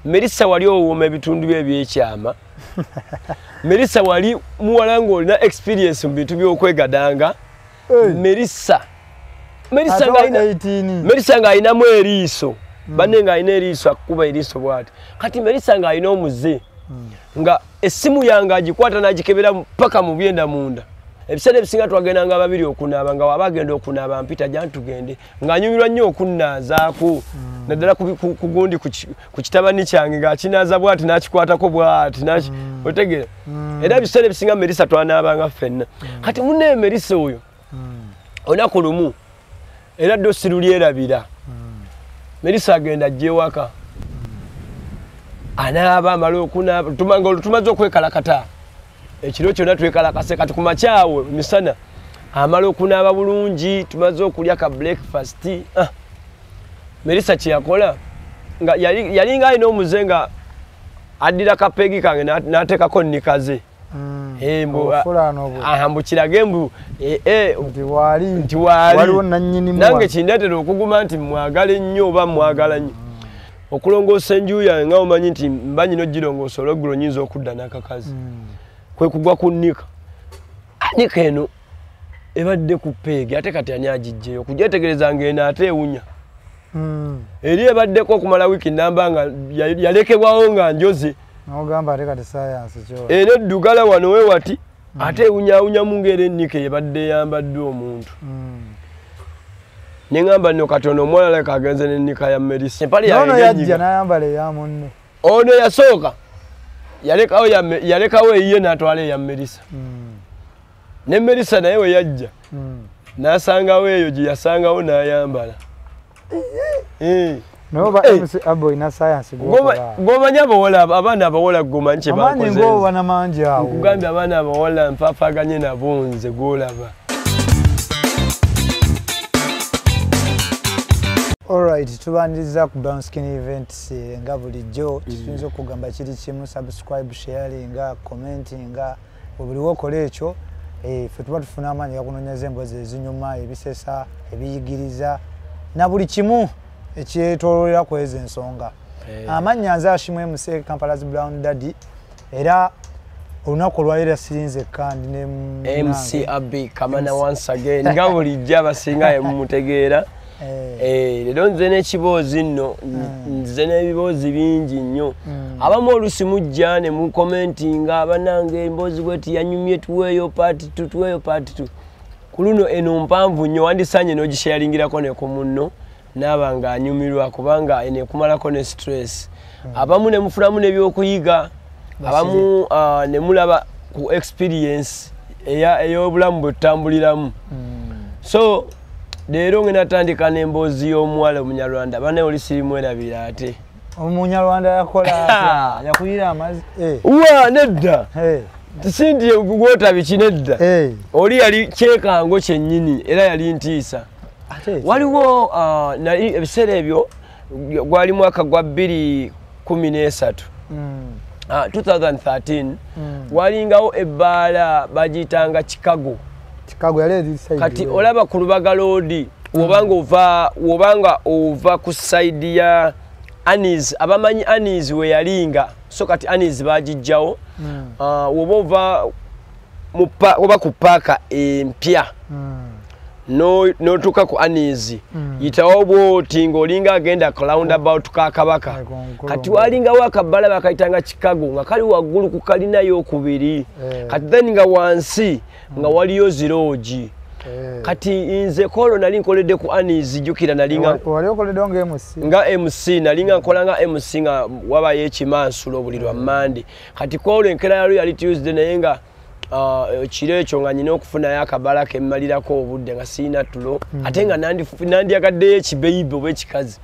Melissa wali owoma ebitundu bye ebyekyama. Melissa wali muwala ng'olina experience mu bintu by'okwegadanga. Melissa ng'alinamu eriiso. Banne ng'alina eriiso akuba eriiso bw'ati. Kati Melissa ng'alina omuze nga essimu yange agikwata n'agikebera paka mu byenda munda. Ebiseera ebisinga twagendanga babiri okunaaba, nga waba agenda okunaaba mpita jantugende, ng'anyumirwa nnyo okunnaazaako naddala ku gundi ku kitabani kyange ng'akinaaza bw'ati n'akikwatako bw'ati otegeera. Era ebiseera ebisinga Melissa twanaabanga ffenna. Kati munne Melissa oyo olunaku lumu era ddo sirulyerabira, Melissa agenda ajja ewaka anaaba, amala okunaaba, tumaze okwekalakata ekiro kyonna twekalakase. Kati ku makyawo misana amala okunaaba bulungi, tumaze okulya ka breakfast. Melissa kye yakola nga yalinga alina omuze nga addira kapegi kange n'ateekako nnikaze. Mbu kirage mbu nti waali nange kindeetera okuguma nti mwagale nnyo oba mwagala nnyo. Okulongoosa enju yange nga omanyi nti mba nyina ogirongoosa olweggulo nnyinza okudda n'akakazi. Kwe kugwa ku nnika. Nnika eno ebadde ku peegi ate kati ani agiggyeyo? Okugyetegereza ng'eno ate ewunya. Eri ebaddeko okumala wiiki nnamba nga yalekebwawo nga njoze. N'ogamba ate kati sayansi kyo. Era eddugala wano we wati ate ewunyaawunyamu ng'era ennika ebadde eyambaddwa omuntu. Ne ŋŋamba nno kati ono omuwala alabika agenze n'ennika ya Melissa. Empale yange ono yajja n'ayambala eya munne. Ono yasooka yalekawo eyiye n'atwala eya Melissa. Ne Melissa naye we yajja n'asangawo eyo gye yasangawo n'ayambala. Noba MC Abo ina science gwokola. Gwomanyi abawala, abaana abawala gwomanyi kye bakoze. Amanyi ng'oba mangi awo. Nkugambye abaana abawala mpaapaganye nabo nze gw'olaba. Alright, tubaniriza ku Brown Skin Events nga bulijjo. Tuyinza okugamba kiri kimu: subscribe, sharing, commenting, buli wokola ekyo ffe tuba tufuna amaanyi gakunoonyeza emboozi ezinyuma, ebisesa, ebiyigiriza na buli kimu ekyetoololera ku ezo ensonga. Amannya nze Ashimwe MC Kampala's Brown Daddy, era olunaku olwaleero sirinze kandi ne MC Abby Kamana once again nga bulijjo abasinga emumutegeera. Leero nze n'ekiboozi nno, nze n'ebiboozi bingi nnyo. Abamu oluusi mujja ne mukomentinga, bannange emboozi bweti yanyumye, tuweeyo part 2, tuweeyo part 2. Ku luno eno mpanvu nnyo, wandisaanye n'ogisharingirako ne ku munno n'aba ng'anyumirwa, kubanga eno ekumalako ne stress. Abamu ne mufunamu n'ebyokuyiga, abamu ne mulaba ku experience ey'obulamu bwe tutambuliramu. So leero ngenda tandika n'emboozi y'omuwala Omunyarwanda. Banne oli sirimwerabira ate. Omunyarwanda yakola atya? Yakuyira amazzi? Wa nedda. Sindi gwota biki nedda. Oli yali kyekango kyennyini era yali ntiisa. Waliwo ebiseera ebyo gwali mwaka gwa 2013. 2013 walingawo ebbaala bagiyitanga Chicago. Chicago yali eri side. Kati olaba ku Lubaga Road wobanga ova ku side ya Anis, abamanyi Anis we yalinga. So kati Anis bagijjawo. Woba ova oba ku paaka empya n'otuuka ku Anis, yitawo bw'oti ng'olinga agenda ku roundabout ka Kabaka. Kati walingawo akabbala bakayitanga Chicago nga kali waggulu ku kalina ey'okubiri. Kati then nga wansi nga waliyo ziroogi. Kati nze kolo nali nkoledde ku Anis, jjukira nalinga wali okoledde nga MC. Nga MC nalinga nkola nga MC nga wabayo ekimansulo buli lwa Mmande. Kati kwolwo enkeera yalwo yali Tuesday, naye nga ekiro ekyo nga nyina okufunayo akabala kemmalirako obudde nga sirina tulo, ate nga nandyagaddeyo ekibeyibe oba ekikazi.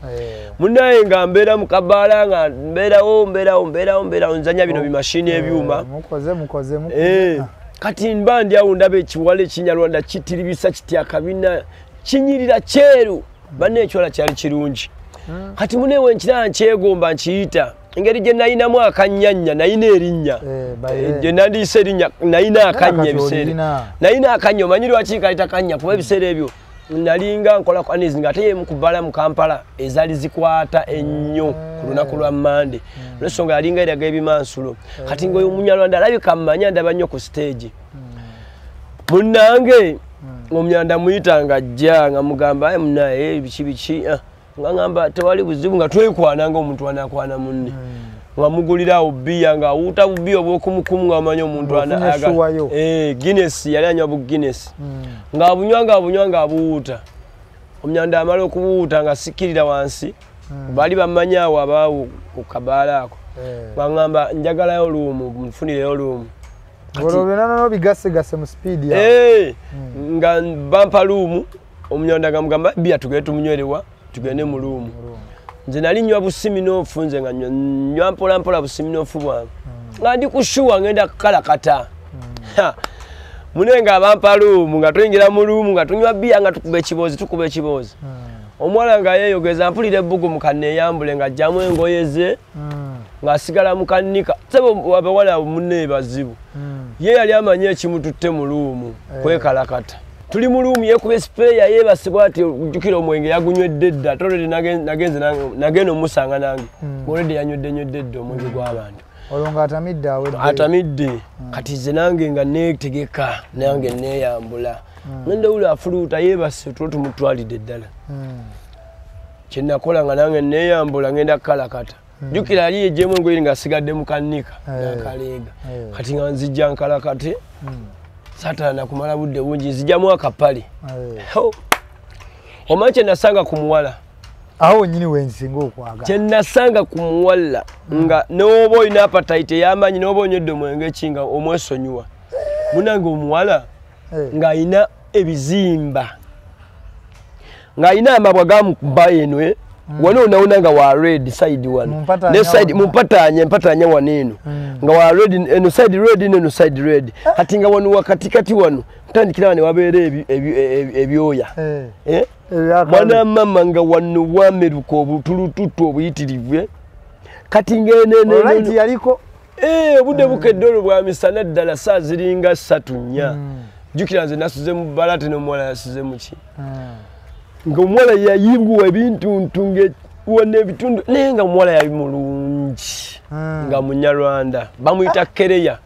Munnaye nga mbeera mu kabaala, nga mbeerawo mbeerawo mbeerawo mbeerawo nzanya bino bimashini ebyuma. Mukoze mukoze mukoze. Kati mba ndi awo ndaba ekiwala Ekinyarwanda kitiribisa kiti akabina kinyirira kyeru. Banne ekiwala kyali kirungi. Kati munnewe nkiraba nkyegomba nkiyita engeri gye nayinamu akannyanya, nayina erinnya gye nandiyise erinnya, nayina akannya ebiseera, nayina akannya. Omanyi lwaki nkayita kannya? Kuba ebiseera ebyo Nalinga nkola ku Anis nga ate ye mukubala mu Kampala ezaali zikwata ennyo ku lunaku lwa Mmande. Olw'ensonga yalinga eraga ebimansulo. Kati ng'oyo Omunyarwanda alabika mmanya ndaba nnyo ku stage. Munnange Omunyarwanda muyita nga ajja nga mugamba aye munnaye biki biki nga ngamba tewali buzibu nga twekwana ng'omuntu anakwana munne. Nga mugulira bbiya nga awuuta bubbiya obw'okumukumu nga amanyi omuntu Guinness yali anywa bu Guinness. Ng'abunywa ng'abunywa ng'abuwuuta. Omunyarwanda amala okubuwuuta nga sikkirira wansi. Baali bamanyi awo abaawo ku kabaala ako. Nga ngamba njagalayo luumu, nfunireyo luumu. Olwo byonna n'obigasegase mu sipiidi awo. Nga bampa luumu, Omunyarwanda nga mugamba bbiya tugende tumunywerewa, tugende mu luumu. Nze nali nywa busiminoofu nze nga nywa mpola mpola busiminoofu bwange. Nga ndi ku shuwa ngenda kukalakata. Mune nga bampa luumu nga tuyingira mu luumu nga tunywa bbiya nga tukuba ekiboozi tukuba ekiboozi. Omuwala nga yeeyogeza mpulira ebbugumu kanneeyambule ng'aggyamu engoye ze ng'asigala mu kannika. Ssebo abawala munne bazibu. Ye yali amanyi ekimututte mu luumu kwekalakata. Tuli mu luumu yeekuba esipeeya yeebase bw'ati ojjukira omwenge yagunywedde dda ate already nagenda omusanga nange. Already yanywedde nywedde dda omwenge gw'abantu. Olwo ng'atamidde awedde. Atamidde. Kati nze nange nga neetegeka nange neeyambula. Ngenda owulira afuluuta yeebase tulo tumutwalidde ddala. Kye nakola nga nange neeyambula ngenda kukalakata. Jjukira yali yeggyemu engoye ng'asigadde mu kannika n'akaleega. Kati nga nzijja nkalakate. Saatana kumala budde bungi nzijjamu akapale. Omanyi kye nasanga ku muwala? Awo nnyini we nsinga okwagala. Kye nasanga ku muwala nga n'oba olina appetite ey'amaanyi n'oba onywedde omwenge ki nga omwesonyiwa. Munnange omuwala ng'alina ebizimba. Ng'alina amabwa gamukuba eno wano onawona nga wa red side wano. Ne side mumpatanye mpatanye wano eno. Nga wa red eno side red eno side red. Kati nga wano wakatikati wano mutandikira wano wabeera ebyoya. Mwana mama nga wano wameruka obutulututu obuyitirivu. Kati ng'ene right yaliko obudde bukedde olwo bwa misana ddala saa ziringa 3 4. Jjukira nze nasuze mu bbala ate n'omuwala yasuze mu ki. Ng'omuwala yayibwa ebintuntu wano ebitundu naye nga omuwala yali mulungi nga Munyarwanda bamuyita Kereya.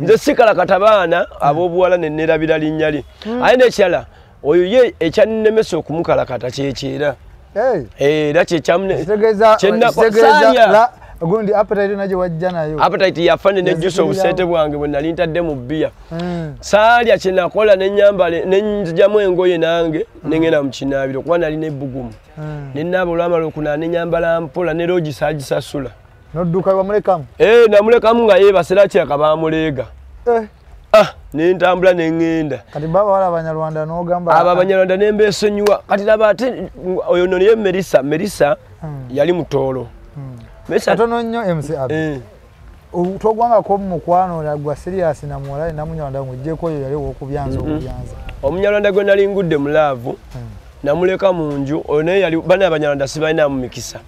Nze sikalakata baana ab'obuwala ne neerabira linnya lye. Aye n'ekirala oyo ye ekyannemesa okumukalakata kyekyera. Era kyekyamunekitegeeza gundi appetite naje wajja nayo. Appetite yafa ne nejjusa obusente bwange bwe nali ntadde mu bbiya. Saalya kye nakola ne nnyambala ne nzigyamu engoye nange ne ngenda mu kinaabiro kuba nali n'ebbugumu. Ne nnaaba olwamala okunaaba ne nnyambala mpola ne loogi saagisasula. N'odduka wamulekamu? Namulekamu nga yeebase era kirabika baamuleega. Ne ntambula ne ŋŋenda. Kati baba wala Abanyarwanda n'ogamba abo Abanyarwanda ne mbeesonyiwa. Kati laba ate oyo nno ye Melissa, Melissa yali mutoolo. Katono nnyo MC Abby. Togwangako mu mukwano gwa serious na muwala na Munyarwanda ng'oggyeko oyo yali ow'okubyanza okubyanza. Omunyarwanda gwe nali ngudde mu laavu namuleka mu nju oyo naye yali bana Abanyarwanda sibalinamu mikisa.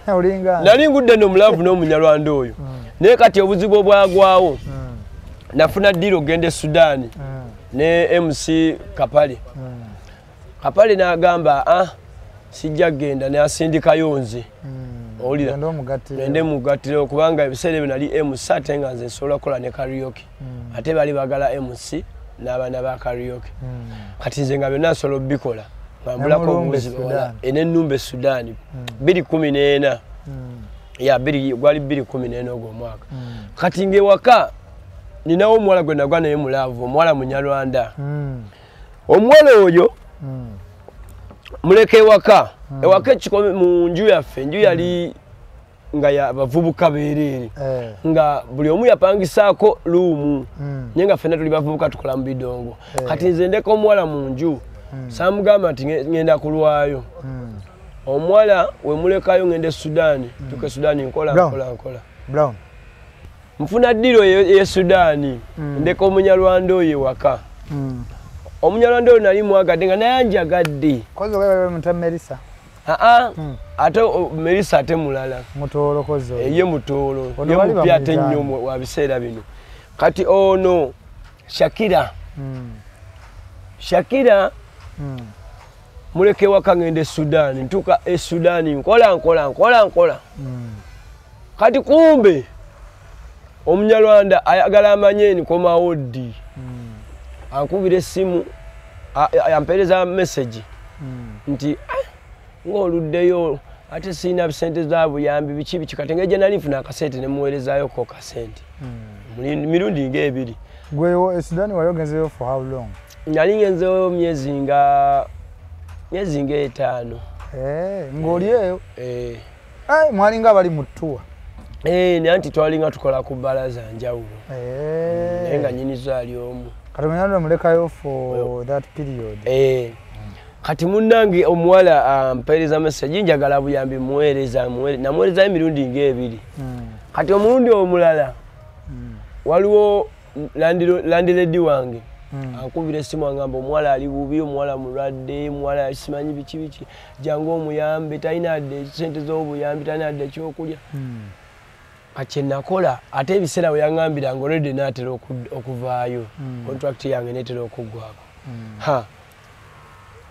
Olinga. Nali ngudde nno mu laavu n'Omunyarwanda oyo. Naye kati obuzibu obwagwawo nafuna ddiiro ogenda e Sudan ne MC Kapale. Kapale n'agamba sijja kugenda n'asindikayo nze. Owulira ngende mugattire kubanga ebiseera ebyo nali MC ate nga nze nsobola kukola ne karaoke. Ate bali bagala MC n'abaana ba karaoke. Kati nze nga byonna nsobola obbikola nga mbulako obuzibu enennumba e Sudan 2014. Ya gwali 2014 ogwo omwaka. Kati ng'ewaka ninawo omuwala gwe nagwa naye mu laavu, omuwala Munyarwanda. Omuwala oyo muleka ewaka. Ewaka ekikome mu nju yaffe, enju yali nga ya bavubuka beereere. Nga buli omu yapangisaako luumu. Naye nga ffenna tuli bavubuka tukola mu bidongo. Kati nze ndeka omuwala mu nju. Saamugamba nti ngenda kulwayo. Omuwala we mulekayo ngenda e Sudan. Tuuka e Sudan nkola nkola nkola. Brown. Nfuna ddiiro e Sudan. Ndeka Omunyarwanda oyo ewaka. Omunyarwanda oyo nali mwagadde nga naye anjagadde. Kozi oba muta Melissa? Ate Melissa ate mulala. Mutoolo kozi oyo. Ye mutoolo. Ye mupya ate nnyo wa biseera bino. Kati ono Shakira. Shakira muleke waka ngende Sudan, ntuka e Sudan nkola nkola nkola nkola. Kati kumbe Omunyarwanda ayagala amanye nkomawo ddi. Ankubira essimu, ampeereza message nti ng'oluddeyo ate sirina sente za buyambi biki biki, kati engeri gye nali nfuna akasente ne muweerezaayo ko kasente mirundi ng'ebiri. Gwe Sudan wali ogenzeyo for how long? Nali ngenzeyo myezi nga 5. Ng'oli eyo? Mwalinga bali mu ttuwa? Naye nti twalinga tukola ku bbalaza njawulo. Naye nga nnyinizo ali omu. Kati Omunyarwanda mulekayo for that period? Kati munnange omuwala ampeereza message njagala buyambi, muweereza, namuweerezayo emirundi ng'ebiri. Kati omulundi omulala waliwo landlady wange ankubira essimu angamba omuwala ali bubi, omuwala mulwadde, omuwala simanyi biki biki, jangu omuyambe, talina adde sente z'obuyambi, talina adde ekyokulya. Kati kye nakola, ate ebiseera we yaŋŋambira nga already naatera okuvaayo, contract yange neetera okuggwako. Ha,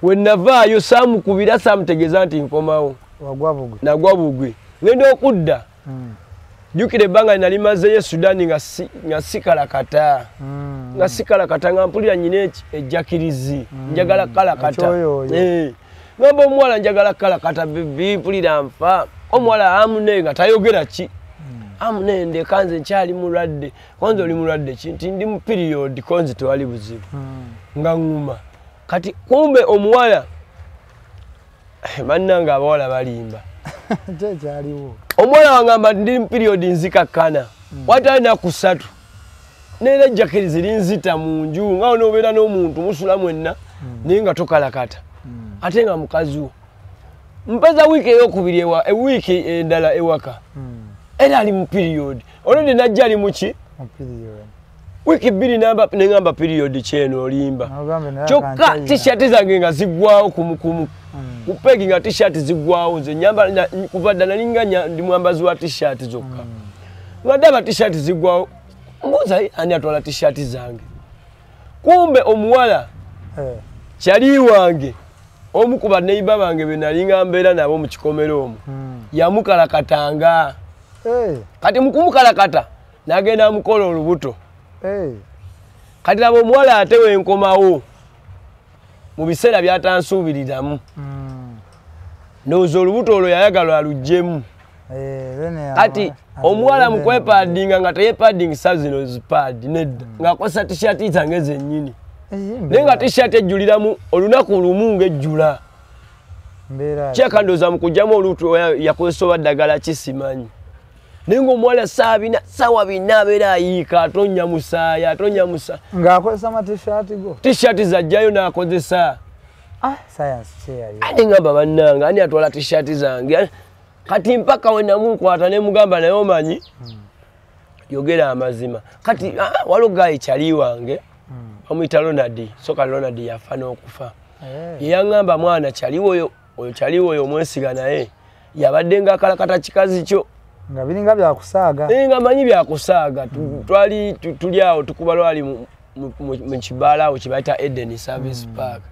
we navaayo saamukubira, saamutegeeza nti nkomawo. Wagwa bugwe? Nagwa bugwe. Ngenda okudda, jjukira ebbanga nali mazeeyo e Sudan nga sikalakata, nga sikalakata, nga mpulira nnyina ejjakirizi, njagala kalakata. Ngamba omuwala njagala kalakata bibi, mpulira nfa. Omuwala amune nga tayogera ki, amune ndeka nze nkyali mulwadde. Konze oli mulwadde ki? Nti ndi mu period. Konze tewali buzibu, nga ŋŋuma. Kati kumbe omuwala, bannange abawala balimba. Kyekyaliwo? Omuwala wangamba ndi mu period, nzikakkana watali naku 3 neera ejjakirizi linzita mu nju, nga onoobeera n'omuntu musula mwenna naye nga tokalakata, ate nga mukazi wo. Mpeza wiiki eyokubiri, ewiiki endala ewaka era ali mu period olwedde, najja ali muki wiiki 2 neŋamba period kyeno olimba. Kyokka t-shirt zange nga ziggwawo kumukumu ku peg, nga t-shirt ziggwawo. Nze nyambala kuva dda nalinga ndi mwambazi wa t-shirt zokka, nga ndaba t-shirt ziggwawo, mbuuza ani atwala t-shirt zange. Kumbe omuwala kyali wange, omu ku baneiba bange be nalinga mbeera nabo mu kikomero omwo, yamukalakatanga. Kati mukumukalakata n'agenda amukola olubuto. Kati laba omuwala ate wenkomawo mu biseera byatansuubiriramu, ndowooza olubuto olwo yayagala aluggyemu. Kati omuwala mu kwepaddinga nga teyepaddingisa zino zi pad nedda, ng'akozesa t-shirt zange zennyini, naye nga t-shirt ejjuliramu olunaku lumu ng'ejjula. Kyeka ndowooza mu kuggyamu olubuto yakozesa oba ddagala kisimanyi, naye ng'omuwala ssaawa 4 abeera ayiika, atonnya musaayi, atonnya musaayi. Ng'akozesa ma t-shirt go? T-shirt zajjayo n'akozesa. Ate ngamba bannange ani atwala t-shirt zange? Kati mpaka we namukwata ne mugamba naye omanyi yogera amazima. Kati waliwo guy kyali wange bamuyita Ronald, soka Ronald yafa n'okufa. Ye yaŋŋamba mwana kyaliwo oyo, oyo kyaliwo oyo omwesiga, naye yabadde ng'akalakata kikazi kyo. Nga biringa byakusaaga. Nga manyi byakusaaga. Twali tuli awo tukuba lwali mu kibaala awo kye bayita Eden Service Park.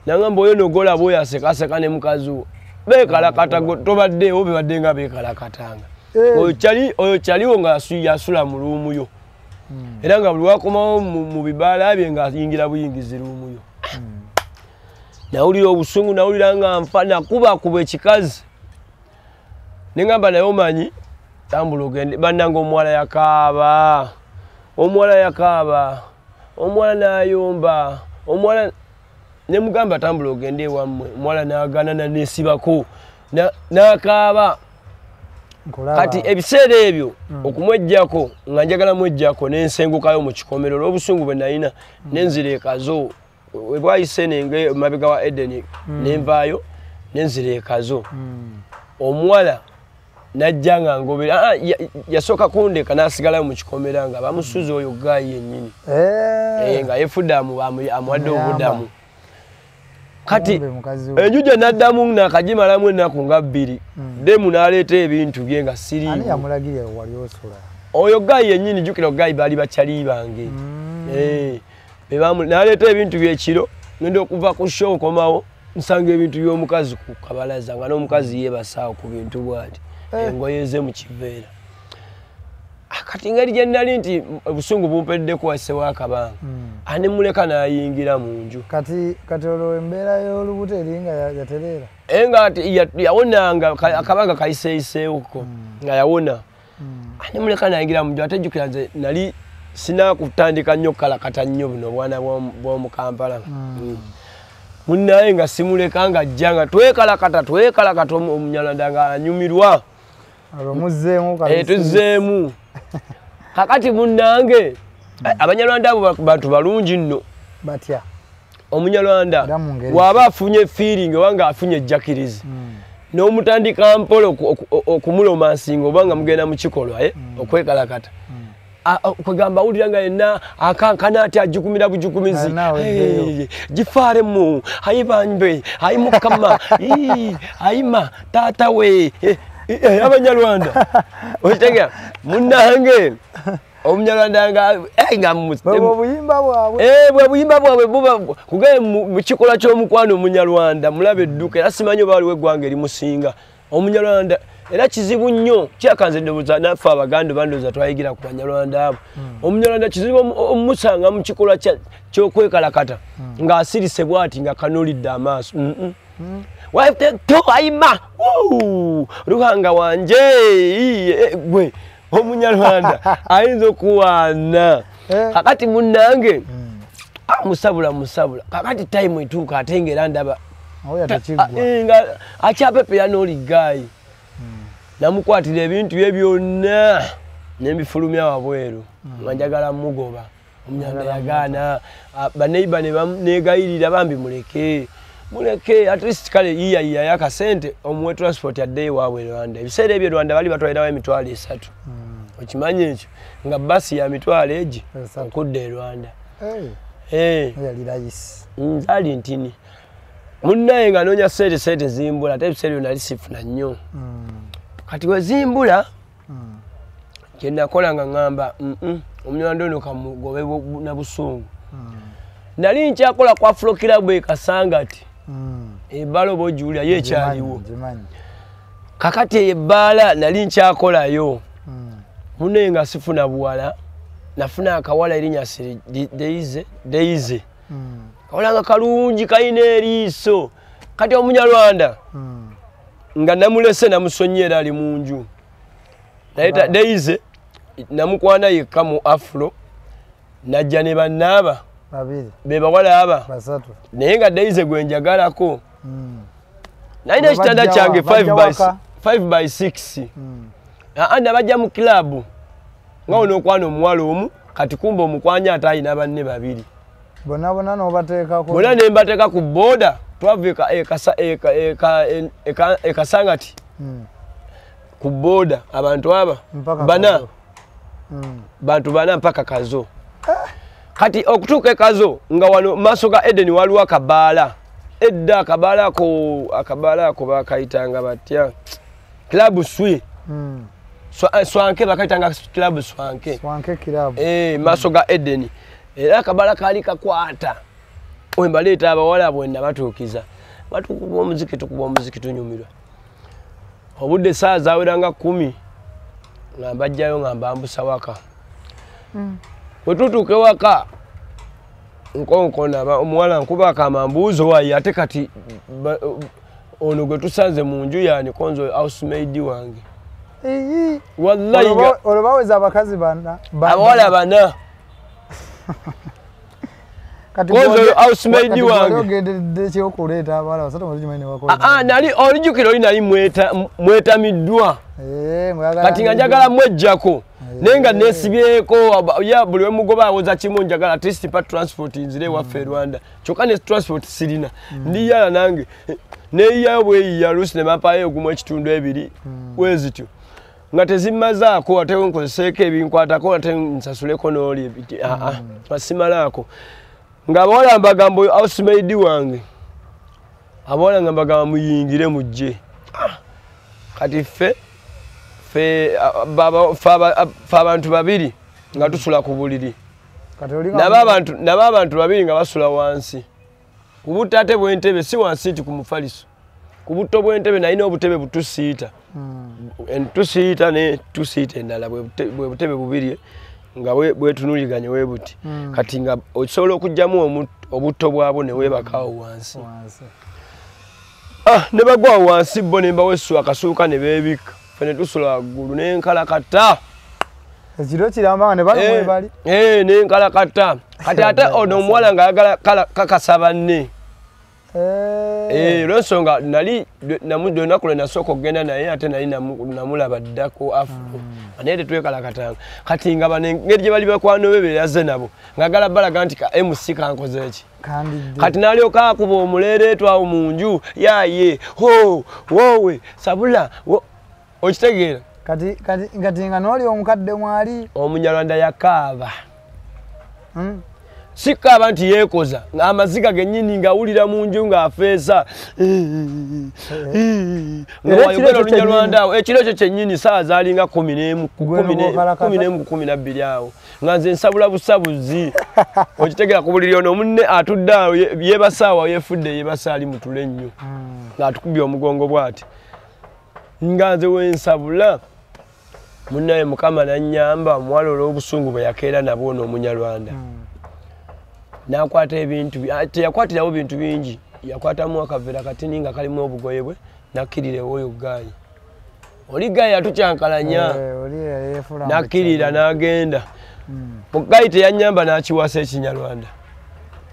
Nangamba oyo nogolaba oyo asekaseka ne mukazi wo beekalakata, tobaddeewo bebadde nga beekalakatanga. Oyo kyaliwo nga yasula mu room yo, era nga buli wakomawo mu bibaala bye ng'ayingira buyingizi room yo. Nawulira obusungu, nawulira nga nfa, nakubakuba ekikazi ne ngamba naye omanyi tambula ogende. Bannange omuwala yakaaba, omuwala yakaaba, omuwala n'ayomba, omuwala ne mugamba tambula ogende ewammwe. Omuwala n'agaana naneesibako n'akaaba. Kati ebiseera ebyo okumwejjako nga njagala mwejjako, nensengukayo mu kikomero olw'obusungu bwe nalina, nenzira ekazo we bwayise nenge mabega wa Eden, nenvaayo nenzira ekazo. Omuwala najja nga ngobera, yasooka kundeka n'asigalayo mu kikomera nga bamusuza oyo guy yennyini, nga yefudde amuwadde obudamu. Kati enju gye naddamu nakagimalamu ennaku nga 2, demu n'aleeta ebintu bye nga siriiwo. Oyo guy yennyini, jjukira guy baali bakyali bange. Naleeta ebintu byekiro, ngenda okuva ku show nkomawo nsanga ebintu by'omukazi ku kabalaza, nga n'omukazi yeebasaawo ku bintu bw'ati, engoye ze mu kiveera. Kati ngeri gye nali nti obusungu bumpeddeko wassewo akabanga, ane muleka n'ayingira mu nju. Kati olwo embeera y'olubuto eringa yatereera? Nga yawonanga, akabanga kayiseeyiseewoko nga yawona. Ane muleka n'ayingira mu nju, ate jjukira nze nali sinakutandika nnyo kalakata nnyo buno obwana bw'omu Kampala. Munnaye nga simuleka nga ajja nga twekalakata Omunyarwanda nga anyumirwa. Olwo muzzeemu kabisa. Tuzzeemu. Kakati munnange, Abanyarwanda abo bantu balungi nno. Batya? Omunyarwanda bw'aba afunye feeling oba nga afunye ejjakirizi, n'omutandika mpola okumulomansinga oba nga mugenda mu kikolwa okwekalakata. Kwegamba awulira nga yenna akankana ati ajukumira bujukumizi. Gifaaremu, ayi bambe, ayi mukama, ayima taata we. Abanyarwanda. Okitegera? Munnange Omunyarwanda nga bwe buyimba bwabwe. Bwe buyimba bwabwe buba kugaye mu kikolwa ky'omukwano. Omunyarwanda mulaba edduka, era simanyi oba waliwo eggwanga erimusinga Omunyarwanda. Era kizibu nnyo kyakanze ndowooza naffe Abaganda bandowooza twayigira ku Banyarwanda abo. Omunyarwanda kizibu omusanga mu kikolwa ky'okwekalakata ng'asirise bw'ati nga kanuulidde amaaso. To ayima Ruhanga wanje gwe Omunyarwanda ayinza okuwaana. Kakati munnange musabula kakati time etuuka ate ng'era ndaba nga akyapepera n'oli ggaayi. Namukwatira ebintu bye byonna nembifulumya wabweru nga njagala mugoba. Omunyarwanda yagaana, baneiba ne negayirira bambi muleke muleke, at least kale yiyayiyayo akasente omuwe transport addeyo ewaabwe e Rwanda. Ebiseera ebyo Rwanda bali batwalirawo 30,000. Okimanyi ekyo nga basi ya 80,000 egi okudda e Rwanda. Nzaali ntini munnaye nga noonya sente zimbula, ate ebiseera ebyo nali sifuna nnyo. Kati we zimbula kye nakola nga ŋŋamba Omunyarwanda ono kamugobe na busungu. Nali nkyakola kwa Afro Club e Kasangati. Ebbaala oba ogiwulira yo ekyaliwo. Kakati eyo ebbaala nali nkyakolayo. Munnaye nga sifuna buwala, nafuna akawala erinnya Deize. Kawala nga kalungi kalina eriiso. Kati Omunyarwanda nga namulese namusonyi era ali mu nju. Naye Deize namukwana yekka mu Afro, najja ne bannaaba be bawala aba naye nga Deize gwe njagalako. Nalina ekitanda kyange 5 by 6. Nabajja mu club nga onokwana omuwala omu, kati kumba omukwanya ate alina banne babiri. Bonna bonna n'obateekako? Bonna ne mbateeka ku booda. Twava e Kasangati ku booda, abantu aba bana, bantu bana mpaka Kazo. Kati okutuuka e Kazo nga wano maaso ga Eden waliwo akabaala edda, akabaala ako bakayitanga batya? Club Swi Swanke, bakayitanga Club Swanke. Swanke Club. Maaso ga Eden era akabaala kaali kakwata. Wembaleeta abawala bwenna batuukiza, batukuba omuziki, tukuba omuziki tunyumirwa. Obudde saa zawera nga 10 nga mbajjayo nga mbambusa waka. Bwe tutuuka ewaka nkonkona omuwala nkuba akamambuuzo wayi, ate kati ono gwe tusanze mu nju yani konzo housemaid wange. Wallahi olwo baweza abakazi bana, abawala bana. Nali olijjukira oli nali mwetamiddwa, kati nga njagala mwejjako naye nga nesibyeko ya buli wemugoba awoza kimu, njagala at least pa transport nzire ewaffe e Rwanda, kyokka ne transport sirina. Ndiyala nange neyiyayo bweyiya lusi ne bampayo ogumu ekitundu ebiri wezityo nga tezimmazaako, ate nkozeseeko ebinkwatako ate nsasuleko n'oli asimalaako. Nga abawala mbagamba oyo housemaid wange, abawala nga mbagamba muyingire mujje. Kati ffe abantu babiri nga tusula ku buliri. Naba abantu babiri nga basula wansi. Ku butto ate bw'entebe si wansi nti ku mufaliso. Ku butto bw'entebe nalina obutebe butusiita. Entusiita ne tusiita endala bwe butebe bubiri nga bwetunuliganye we buti. Kati nga osobola okuggyamu obutto bwabwo ne weebakawo wansi. Ne bagwa wansi bo ne mbawesu akasuuka ne beebikka. Ffe ne tusula waggulu ne nkalakata. Ekiro kiramba ne bali mwebali. Ne nkalakata. Kati ate ono omuwala ng'ayagala kakasa banne. Olw'ensonga nali olunaku lwe nasooka okugenda naye ate nali namulaba ddako afu. Naye tetwekalakatanga. Kati nga bano engeri gye bali bakwano be be yazze nabo ng'agala balaga nti ka MC kankoze ki. Kati n'alyoka akuba omuleereetwa awo mu nju yaaye ho woowe sabula okitegeera. Kati nga n'oli omukadde mwali. Omunyarwanda yakaaba. Si kaaba nti yeekoza ng'amaziga gennyini ng'awulira mu nju ng'afeesa nga wayogera Olunyarwanda awo ekiro ekyo kyennyini ssaawa zaalinga 11 ku 12 awo nga nze nsabula busabuzi okitegera ku buliri ono munne atudde awo yeebasa awo yeefudde yeebasa ali mutule nnyo ng'atukubye omugongo bw'ati nga nze wensabula munnaye Mukama nannyamba omuwala olw'obusungu bwe yakeera nabwo ono Omunyarwanda. N'akwata ebintu teyakwatirawo bintu bingi yakwatamu akaveera katini nga kalimu obugoye bwe n'akkirira ew'oyo gaayi. Oli gaayi yatukyankalanya n'akkirira n'agenda. Gaayi teyannyamba n'akiwasa Ekinyarwanda.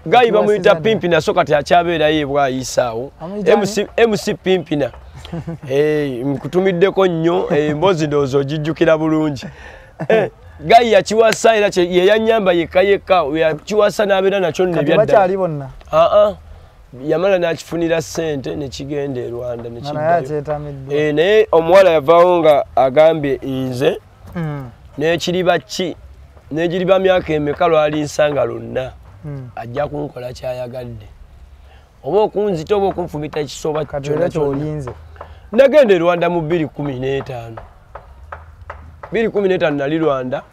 Gaayi bamuyita Pimpina so kati akyabeerayo ebwayisa awo. MC Pimpina. Nkutumiddeko nnyo emboozi ndowooza ogijjukira bulungi. Gayi yakiwasa era ye yannyamba yekka yekka yakiwasa n'abeera nakyo nno ebyaddala. Kati bakyali bonna? Yamala n'akifunira ssente ne kigenda e Rwanda ne kiddayo. Naye omuwala yavaawo nga agambye nze n'ekiriba ki n'egiriba myaka emeka lwalinsanga lwonna ajja kunkola ky'ayagadde. Oba okunzita oba okunfumita ekisoba kyonna kyonna. Nagenda e Rwanda mu 2015. 2015 nali Rwanda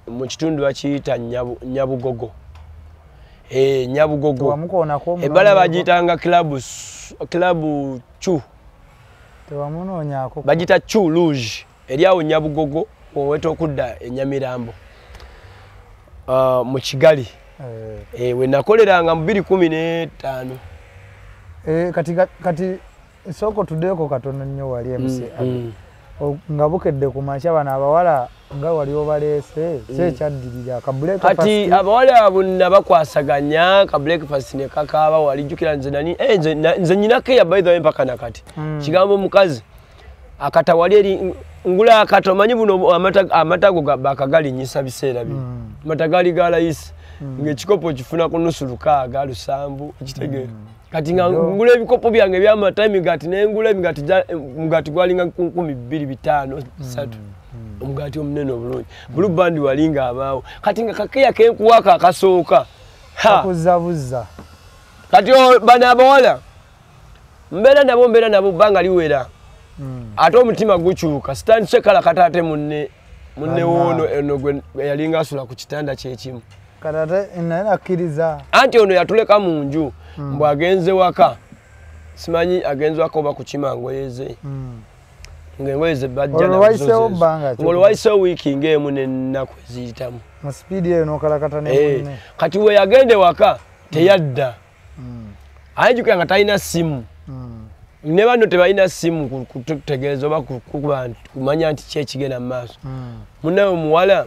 mu kitundu bakiyita Nyabugogo. Nyabugogo. Ebbala bagiyitanga club Chu. Bagiyita Chu Rouge. Eri awo Nyabugogo oweta okudda e Nyamirambo. Mu Kigali. We nakoleranga mu 2015. Kati sooka tuddeko katono nnyo wali MC. Nga bukedde ku makya bano abawala nga wali obaleese ki ekyaddirira ka breakfast? Kati abawala abo nabakwasaganya ka breakfast ne kakaaba wali jjukira nze nani nze nnyinako eya by the way mpaka nakati. Kigambo mukazi akata wali eri ngula akata omanyi buno amata go bakagalinnyisa biseera bino. Amata gaali ga layisi ng'ekikopo okifuna ku nusu 6 7 okitegeera. Kati nga ngula ebikopo byange eby'amata emigaati ne ngula emigaati omugaati gwalinga 2500 3 omugaati omunene obulungi. Blue Band walinga abaawo. Kati nga kakeya kenkuwaka akasooka. Kakuzabuzza. Kati bano abawala mbeera nabo bbanga liwera. Ate omutima gukyuka sitandise kalakata ate munne woono eno gwe yalinga asula ku kitanda kyekimu. Kati ate naye nakkiriza. Anti ono yatuleka mu nju. Mbu agenze waka simanyi agenze waka oba kukima ngoye ze. Ng'engoye ze bajja nazo. Olwo wayiseewo wiiki ng'emu n'ennaku eziyitamu. Mu sipiidi eyo n'okalakata ne munne. Kati we yagenda waka teyadda. Aye jjukira nga talina ssimu. Ne bano tebalina ssimu kututegeeza oba kumanya nti ki ekigenda mu maaso. Munnawe omuwala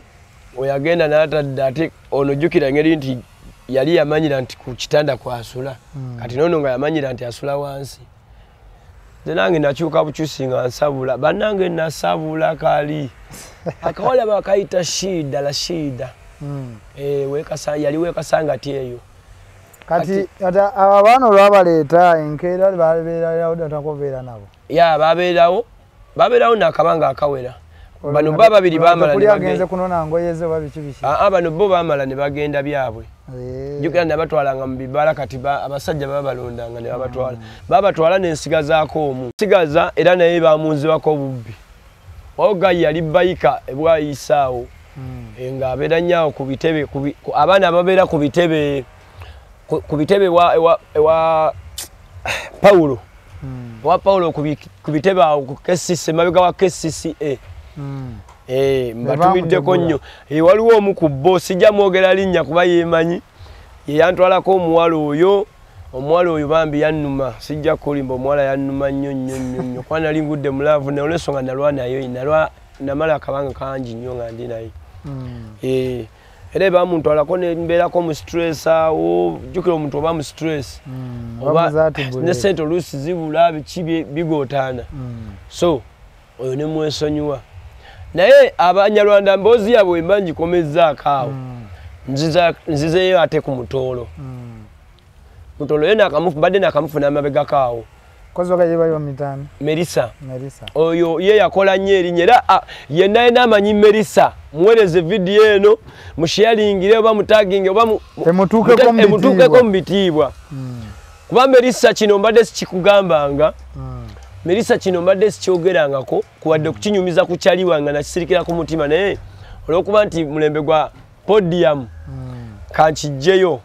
we yagenda n'atadda ate ono jjukira engeri nti yali yamanyira nti ku kitanda kwasula. Kati nono nga yamanyira nti asula wansi. Nze nange nakyuka bukyusi nga nsabula. Bannange nasabula kali. Akawala bakayita Shida la Shida. Yali weekasanga ti eyo. Kati abo abaana olwabaleeta enkeera babeerawo takubeera nabo. Ya babeerawo. Babeerawo n'akabanga akawera. Bano bo babiri baamala ne bagenda. Agenze kunona ngoye ze oba biki biki. Bano bo baamala ne bagenda byabwe. Jjukira nabatwalanga mu bibala kati abasajja babalondanga ne babatwala. Babatwala n'ensigazaako omu. Sigaza era naye bamunzibako obubbi. Oga yali bayika ebwayisa awo. Ng'abeera nnyo awo ku bitebe, abaana ababeera ku bitebe, ku bitebe ewa Paulo. Ewa Paulo ku bitebe awo ku KCC, emabega wa KCCA. Mbatumiddeko nnyo. Waliwo omu ku bo, sijja mwogera linnya kuba yeemanyi, ye yantwalako omuwala oyo. Omuwala oyo bambi yannuma, sijja kulimba, omuwala yannuma nnyo nnyo nnyo nnyo. Kuba nali ngudde mu love naye olw'ensonga nalwa naye, namala akabanga kangi nnyo nga ndi naye. Era bamuntwalako ne mbeerako mu stress awo, jjukira omuntu oba mu stress. Oba ne ssente oluusi zibula, biki bigootaana. So oyo ne mwesonyiwa. Naye Abanyarwanda mboozi yaabwe mba ngikomezzaako awo. Nzizeeyo ate ku Mutoolo. Mutoolo ye mbadde naakamufuna amabegako awo. Melissa. Oyo ye yakola nnyo erinnya era yenna yenna amanyi Melissa, muweereze vidiyo eno, musharingire oba mutaginge oba emutuukeko mu bitiibwa. Kuba Melissa kino mbadde sikikugambanga, Melissa kino mbadde sikyogerangako, kuwadde kukinyumiza ku kyali wange nakisirikira ku mutima, naye olw'okuba nti mulembe gwa podium kankiggyeyo.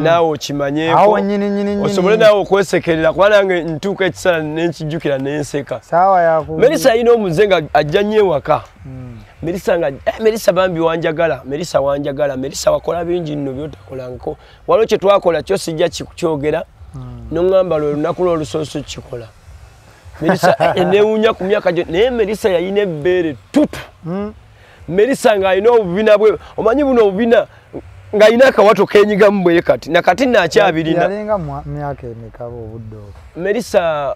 Naawe okimanyeeko osobole naawe okwesekerera, kuba nange ntuuka ekiseera ne nkijjukira ne nseka. Melissa alina omuze nga ajja nnyo ewaka. Melissa nga Melissa bambi wanjagala, Melissa wanjagala, Melissa wakola bingi nno by'otakolangako. Waliwo kye twakola kyo sijja kukyogera, n'oŋŋamba lwe lunaku lw'olusoose kukikola. Melissa neewuunya ku myaka gyo, naye Melissa yalina ebbeere ttutu. Melissa ng'alina obubina bwe, omanyi buno obubina ng'alina akawato kenyigamu bwe kati, na kati nnakyabirina. Yalinga myaka emeka obudde obwo? Melissa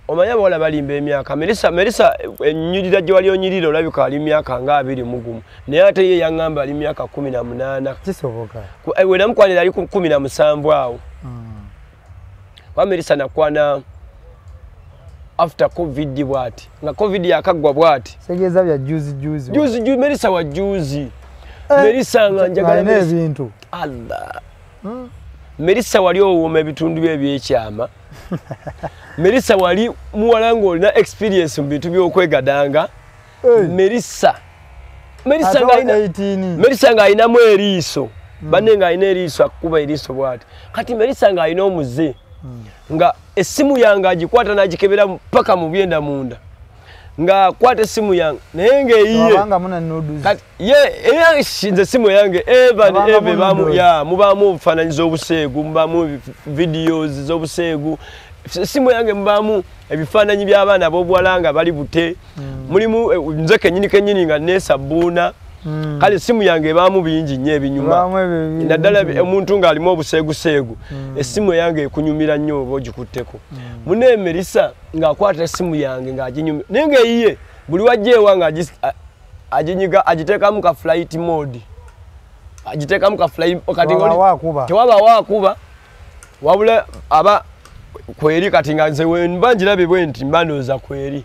omanyi abawala balimba emyaka. Melissa ennyirira gye wali onyirira olabika ali myaka nga 21, naye ate ye yaŋŋamba ali myaka 18. Kisoboka. We namukwanira ali ku 17 awo. Kuba Melissa nakwana after COVID bw'ati, nga COVID yakaggwa bw'ati. Segeeza bya juzi juzi. Juzi juzi, Melissa wa juzi. Melissa nga njagala ebintu. Allah. Melissa wali owooma ebitundu bye ebyekyama. Melissa wali muwala ng'olina experience mu bintu by'okwegadanga. Melissa ng'alinamu eriiso. Banne ng'alina eriiso, akukuba eriiso bw'ati. Kati Melissa ng'alina omuze. Nga essimu yange agikwata n'agikebera paka mu byenda munda. Nga kwata essimu yange naye ng'eyiye. Kati ye nze essimu yange eva mubaamu obufaananyi z'obuseegu, mubaamu videos z'obuseegu. Essimu yange mubaamu ebifaananyi by'abaana ab'obuwala nga bali bute. Mulimu nze kennyini kennyini nga neesabbuuna. Kale essimu yange ebaamu bingi nnyo ebinyuma. Naddala omuntu ng'alimu obuseeguseegu, essimu yange ekunyumira nnyo oba ogikutteko. Munne Melissa ng'akwata essimu yange ng'aginyumira, naye ng'eyiye buli wajja ewa ng'aginyiga, agiteekamu ka flight mode. Agiteekamu ka flight kati tewabaawo akuba, wabula aba kweri kati nga nze mba ngirabye bwe nti mba ndowooza kweri,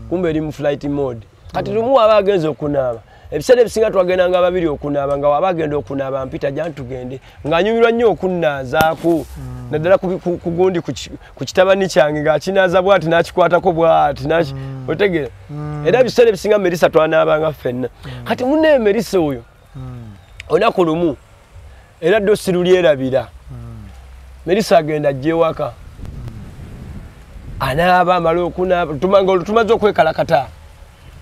kumbe eri mu flight mode. Kati lumu aba agenze okunaaba. Ebiseera ebisinga twagendanga babiri okunaaba, nga waba agenda okunaaba mpita jangu tugende, ng'anyumirwa nnyo okunnaazaako. Naddala ku gundi ku kitabani kyange ng'akinaaza bw'ati n'akikwatako bw'ati, otegeera. Era ebiseera ebisinga Melissa twanaabanga ffenna. Kati munne Melissa oyo olunaku lumu era ddo sirulyerabira. Melissa agenda ajja ewaka, anaaba, amala okunaaba, nga tumaze okwekalakata.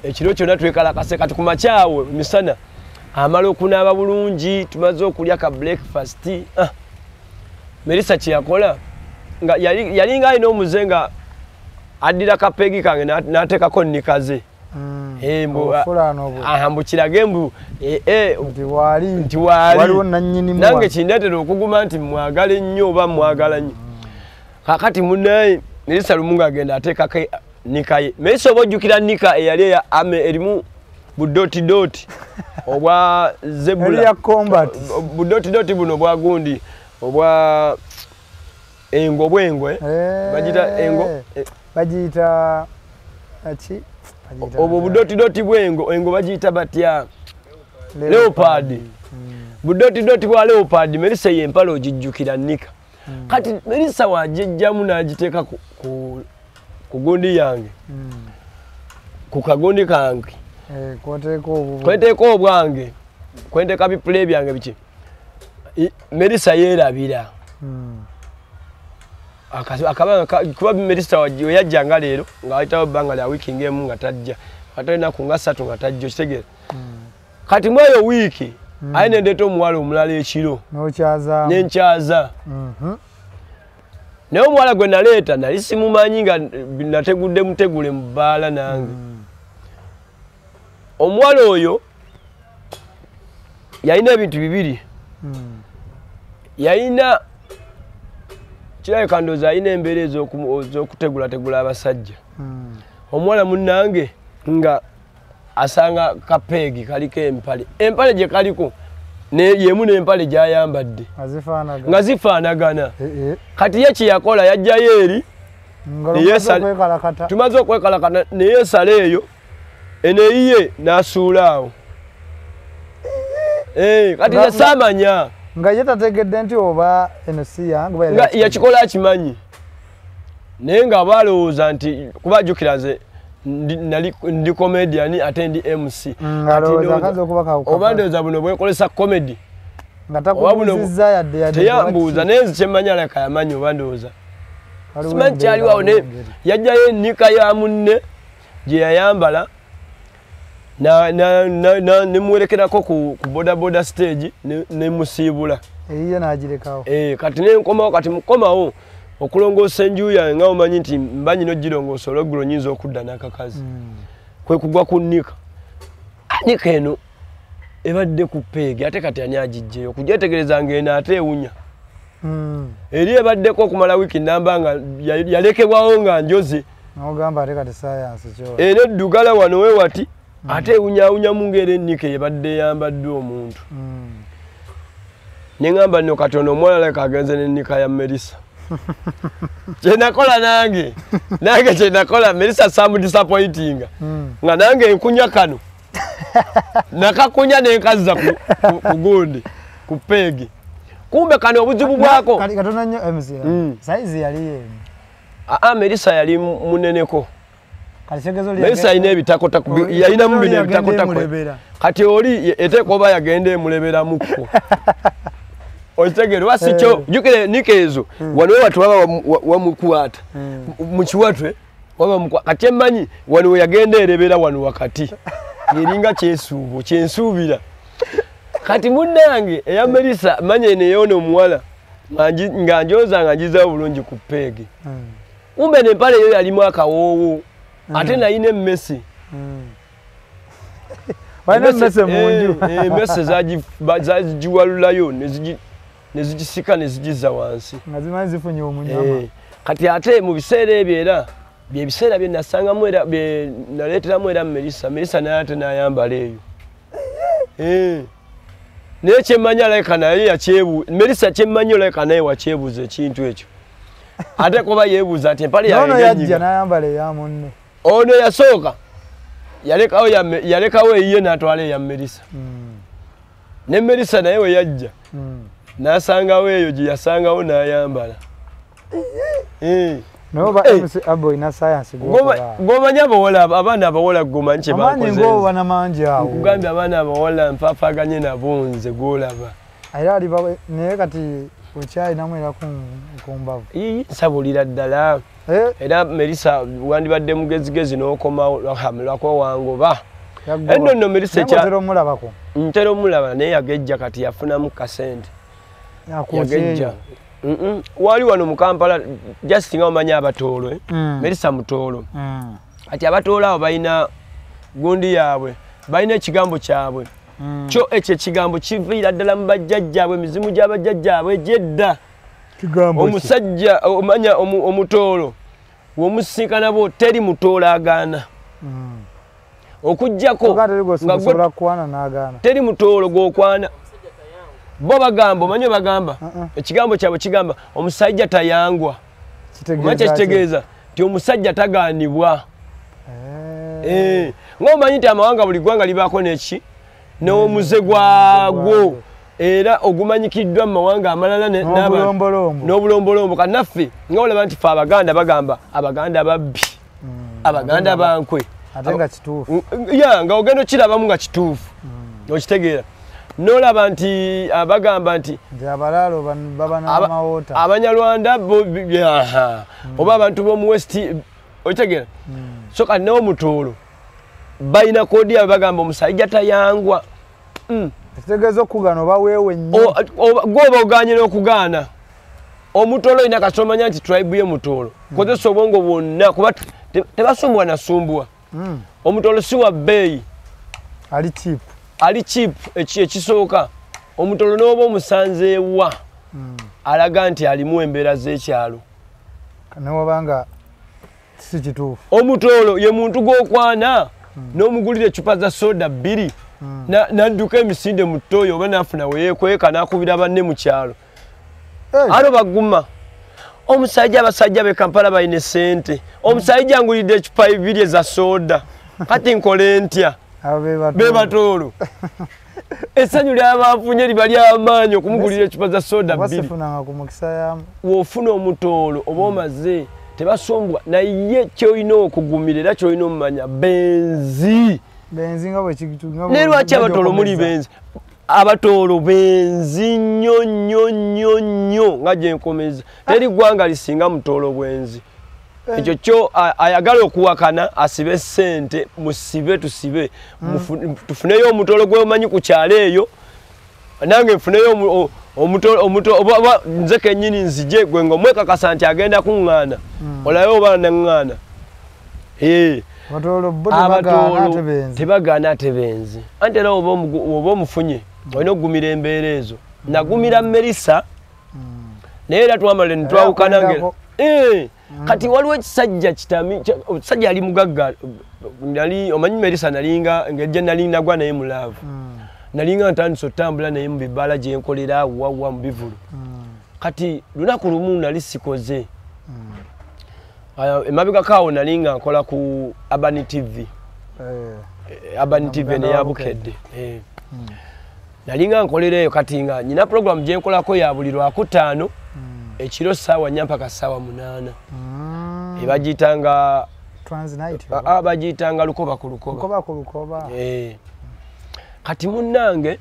Ekiro kyonna twekalakase, kati ku makya awo misana amala okunaaba bulungi, tumaze okulya ka breakfast. Melissa kye yakola nga yalinga alina omuze nga addira kapeegi kange n'ateekako nnikaze. Mbu kirage mbu nti waali, nange kindeetera okuguma nti mwagale nnyo oba mwagala nnyo. Kaakati munnaye Melissa lumu ng'agenda ateekako nika ye. Melissa oba ojjukira nika eyali eya ame erimu budotidoti obwa zebula, budotidoti buno obwa gundi obwa engo bwengwe, bagiyita engo, bagiyita ki? Obwo budotidoti bwengo, engo bagiyita batya? Leopard. Budotidoti bwa leopard. Melissa ye empale ogijjukira nika. Kati Melissa wagijjamu n'agiteeka ku gundi yange, ku kagundi kange kweteeka obwange. Kwendeka biplay byange biki. Melissa yeerabira. Akabanga kuba Melissa yajjanga leero ng'ayitawo ebbanga lya wiiki ng'emu nga tajja. Ate ennaku nga 3 nga tajja, okitegeera. Kati mu eyo wiiki aye ne ndeeta omuwala omulala ekiro. N'enkyaza. Naye omuwala gwe naleeta nali simumanyi nga nategudde mutegule mu bbaala nange. Omuwala oyo yalina ebintu bibiri. Yalina kirabika ndowooza alina embeera ez'okutegulategula abasajja. Omuwala munnange nga asanga kapeegi kaliko empale. Empale gye kaliko yemu n'empale gy'ayambadde. Nga zifaanagana. Kati ye kye yakola yajjayo eri tumaze okwekalakata ne yeesala eyo eno eyiye n'asuula awo. Kati nze saamanya. Nga ye tategedde nti oba eno si yange. Nga yakikola akimanyi. Naye nga balowooza nti kuba jjukira nze ndi comedian ate ndi MC. Oba ndowooza buno bwekolesa comedy. Nga takubuuzizza yadde. Teyambuuza naye nze kyemmanyi alabika yamanyi oba ndowooza. Simanyi kyaliwo awo naye yajjayo ennika ya munne gye yayambala nemuwerekerako ku bodaboda stage nemusiibula. Eyiye n'agirekawo. Kati nenkomawo, kati mukomawo okulongoosa enju yange nga omanyi nti mba nnina ogirongoosa olweggulo nnyinza okudda n'akakazi. Kwe kugwa ku nnika. Nnika eno ebadde ku peegi ate kati ani agiggyeyo? Okugyetegereza ng'eno ate ewunya. Eri ebaddeko okumala wiiki nnamba nga yalekebwawo nga njoze. N'ogamba ate kati science kyo. Era eddugala wano we wati ate ewunyaawunyamu ng'era ennika ebadde eyambaddwa omuntu. Ne ŋŋamba nno kati ono omuwala alabika agenze n'ennika ya Melissa. Kye nakola nange kye nakola Melissa saamudisappointinga. Nga nange nkunya kano. Nakakunya ne nkazza ku gundi, ku peegi. Kumbe kano obuzibu bwako. Kati katono nnyo MC. Sayizi yali emu. Melissa yali muneneko. Melissa alina ebitakotako, yalinamu bino ebitakotako. Kati oli eteekwa oba yagenda emuleberamukko. Okitegeera oba si kyo, jjukira ennika ezo wano we watu baba wamukwata. Mu kiwatwe waba mukwata. Kati emmanyi wano we yagenda erebera wano wakati. Ng'eringa kyesuubo, kyensuubira. Kati munnange eya Melissa manya eno ey'ono omuwala nga njoza nga ngizaawo bulungi ku peegi. Kumbe n'empale eyo yalimu akawoowo. Ate nalina emmese. Walina emmese mu nju. Emmese zagiwalulayo ne zigisika ne zigizza wansi. Nga zimanyi zifunye omunyama. Kati ate mu biseera ebyo era bye biseera bye nasangamu era bye naleeteramu era Melissa. Melissa naye ate n'ayambala eyo. Naye kyemmanyi alabika naye yakyebuuza. Melissa kyemmanyi olabika naye wakyebuuza ekintu ekyo. Ate kuba yeebuuza nti empale yange Ono yajja n'ayambala eya munne. Ono yasooka yalekawo eyiye n'atwala eya Melissa. Ne Melissa naye we yajja n'asangawo eyo gye yasangawo n'ayambala. Naye oba MC Abbo olina science gw'okola. Gw'omanyi abawala, abaana abawala gw'omanyi kye bakoze. Amaanyi ng'oba n'amangi awo. Nkugambye abaana abawala mpafaaganye nabo nze gw'olaba. Era aliba naye kati okyalinamu era ku mbavu. Nsabulira ddala. Era Melissa wandibadde mugezigezi n'okomawo lwakuba wangoba. Enno nno Melissa ntera omulabako. Ntera omulaba naye yagejja kati yafunamu kasente. Yagejja. Wali wano mu Kampala just nga omanyi abatoolo. Melissa mutoolo. Kati abatoolo abo balina gundi yaabwe, balina ekigambo kyabwe. Kyo ekyo ekigambo kiviira ddala mu bajjajjaabwe, emizimu gy'abajjajjaabwe egy'edda. Omusajja omanya omutoolo bw'omusisinkana bwo teri mutoolo agaana. Okuggyako teri mutoolo gw'okwana. Bo bagamba, omanyi bagamba ekigambo kyabwe kigamba omusajja tayangwa. Omanyi kyekitegeeza nti omusajja tagaanibwa. Ng'omanyi nti amawanga buli ggwanga libaako neki n'omuze gwagwo era ogumanyikiddwa mu mawanga amalala n'obulombolombo. Kati naffe nga olaba nti ffe Abaganda bagamba Abaganda babbi, Abaganda bankwe. Ate nga kituufu. Ya nga ogenda okirabamu nga kituufu. Okitegeera. Nolaba nti abagamba nti abalalo baba n'amawota abanyarwanda oba abantu b'omu West, okitegera? So kati n'omutoolo balina koodi yaabwe, bagamba omusajja tayangwa. Ekitegeeza okugana oba weewe nnyo. Gwoba oganye n'okugaana. Omutoolo olina kasita omanya nti tribe ye mutoolo, kozesa obwongo bwonna kuba tebasumbuwa nasumbuwa. Omutoolo si wa bbeeyi, ali cheap. Ali cheap. Ekisooka, omutoolo n'oba omusanzeewa alaga nti alimu embeera z'ekyalo. Newabanga si kituufu. Omutoolo ye muntu gw'okwana n'omugulira eccupa za soda 2 n'adduka emisinde mu ttooyi oba n'afuna weyeekweka n'akubira banne mu kyalo. Alo baguma. Omusajja, abasajja b'e Kampala balina essente. Omusajja angulidde eccupa 2 eza soda, kati nkole ntya? Be batoolo. Essanyu ly'abafunye liba ly'amaanyi okumugulira eccupa za soda 2. W'ofuna omutoolo oba omaze, tebasumbwa, naye ky'olina okugumira era ky'olina omumanya benzi. Benzi nga bwe Naye lwaki abatoolo muli benzi? Abatoolo benzi nnyo nnyo nnyo nnyo nga gye nkomeza. Teri ggwanga lisinga mutoolo bwenzi. Ekyo kyo ayagala okuwakana asibe ssente, musibe tusibe, tufuneyo omutoolo gw'omanyi ku kyalo eyo, nange nfuneyo omutoolo oba nze kennyini nzije gwe ng'omwekakasa nti agenda kuŋŋaana, olabe oba naŋŋaana. Abatoolo tebagaana ate benzi. Anti era oba omufunye olina okugumira embeera ezo. Nagumira Melissa naye era twamala ne twawukana ngera. Kati waliwo ekisajja kitami, omusajja yali mugagga, nali omanyi Melissa nalinga engeri gye nali nagwa naye mu love. Nalinga ntandise otambula naye mu bibala gye nkolera wawa mu bivulu. Kati lunaku lumu nali sikoze. Emabegako awo nalinga nkola ku Urban TV. Urban TV ne yabukedde. Nalinga nkolera eyo kati nga nyina program gye nkolako ya buli Lwakutaano ekiro 4:00 mpaka 8:00. Ebagiyitanga Transnight. Bagiyitanga Lukoba ku Lukoba. Lukoba ku Lukoba. Kati munnange